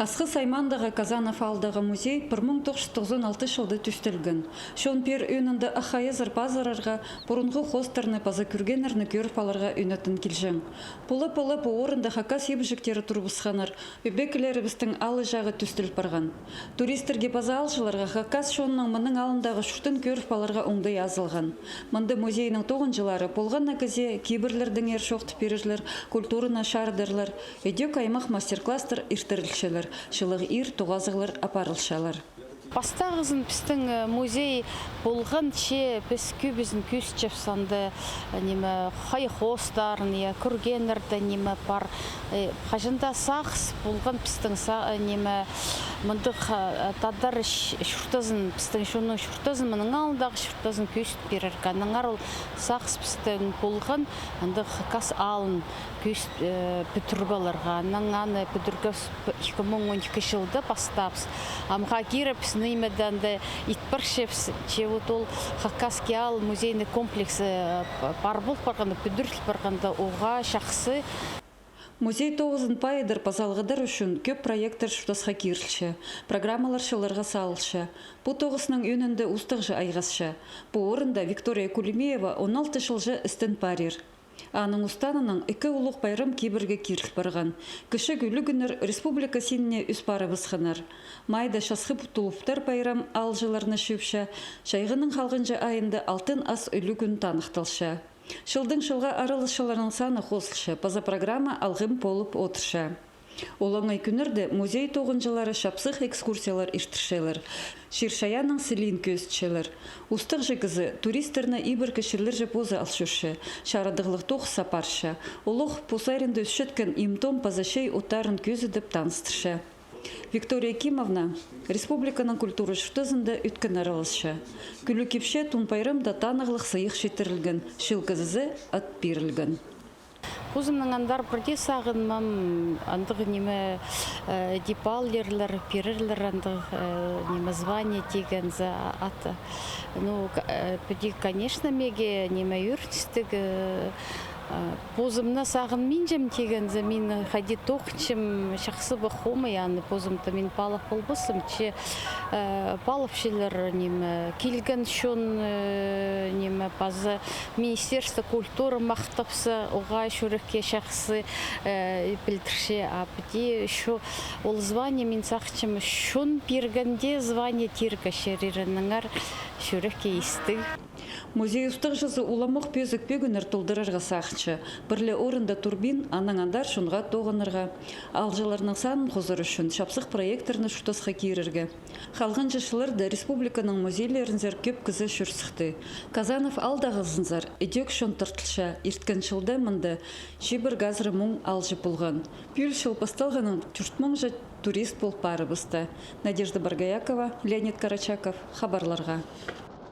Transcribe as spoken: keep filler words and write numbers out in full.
Асхыс аймаандағы Казанов аалдағы музей пір муң тоғыс чӱс тоғызон алты чылда тӧстелген. Чон пеер ӧӧнінде ах айазар пазырарға, пурунғы хоостарны паза кӱргеннерні кӧріп аларға ӧнетін килҷең. Пу ла, пу ла пу орында хакас ибҷектері турыбысханнар, ӧбекелерібістің алай чағы тӧстел парған. Туристтерге паза аалҷыларға хакас чонының мының алнындағы чуртын кӧріп аларға оңдай азылған. Мында музейнің тоғынҷылары полған на кізее кибірлердеңер чоохтап пирерлер, культураны чарыдарлар, ідӧк аймах мастер-класстар иртірілчелер, чылығ-иир тоғазығлар апарылчалар. Пастағызын пістің, э, музей полған, че піс кӧбізін кӧзітчебіс анда, э, ниме, хай хоостарын, я, кӱргеннерді, ниме пар. Э, хаҷан даа сағыс полған пістің са-, э, ниме, мындағ, э, тадар ч-, чуртазын, пістің чонның чуртазын, мының алнындағы чуртазын кӧзіт пирерге. Аннаңар ол сағыс пістің полған, андағ хакас аалын кӧзіт, э, пӱдіріп аларға. Анаң аны пӱдіргебіс ікі муң он ікі чылда пастаабыс. Амға кирібіс, ниме дее анда ит парчабыс, че вот ол Хакасский аал музейный комплекс, э, п-, пар пол парғанда, пӱдіріл парғанда, уғаа чахсы. Музей тоғызын пайыдар паза алғыдар ӱчӱн кӧп проекттер чуртасха кирілче, программалар чылларға салылча. Пу тоғысның ӧӧнінде устағҷы айғасча. Пу орында Виктория Кулемеева он алты чылҷа істен парир. Аның устаанынаң ікі улуғ пайрам кибірге киріл парған. Кічіг ӱлӱкӱннер республика синіне ӧс парыбысханнар. Майда часхы тулуптар пайрам аалҷыларны чыыпча, чайғының халғанҷы айында Алтын ас ӱлӱкӱн таныхталча. Чылдаң чылға араласчыларның саны хозылча, паза программа алғым полып одырча. Олаңай кӱннерде музей тоғынҷылары чапсых экскурсиялар иртірчелер, чир-чайаанның сілиин кӧзітчелер. Устағҷы кізі туристтерні ибіркі чирлерҷе позы ал чӧрче, чарадығлығ тоғыс апарча. Олох пу сайранда ӧсчеткен им-том паза чай оттарын кӧзідіп таныстырча. Виктория Кимовна республиканың культура чуртазында ӧткін араласча. Кӱлӱк ипчі Тун пайрамда танығлығ сыйых читірілген, чыыл кізізі ат пирілген. Позымның андар пірдее сағынмаам, андағ ниме, э, тіп аларлар, пирерлер андағ, э, ниме, звание тигензі, а-, ат. Ну, к-, э, піди, конечно, меге ниме ӧріністіг, э, а, позымны сағынминчам тигензі, мин хайди тоғынчам, чахсы ба, хомай, аны позымда мин паалап полбассым, че, э, паалапчалар, ниме, килген чон, э, ниме, паза Министерство культуры махтапса, уғаа чӱрекке чахсы, э, пілдірче. А піди чо-, ол звание, мин сағынчам, чон пиргенде звание тирге чарир, аннаңар чӱрекке истіг. Музей устағҷызы уламох пӧзік пӧгіннер толдырарға сағынча. Пір ле орында турбин, анаң андар чонға тоғынарға, аалҷыларның санын хозар ӱчӱн чапсых проекттерні чуртасха кирерге. Халғанҷы чылларда республиканың музейлерінзер кӧп кізі чӧр сыхты. Казанов аалдағызынзар ідӧк чон тартылча, ирткен чылда мында чибіргі азыра муң аалҷы полған. Пӱӱл чыл пасталғаннаң тӧрт муңҷа турист пол парыбысты. Надежда Боргоякова, Леонид Карачаков, хабарларға.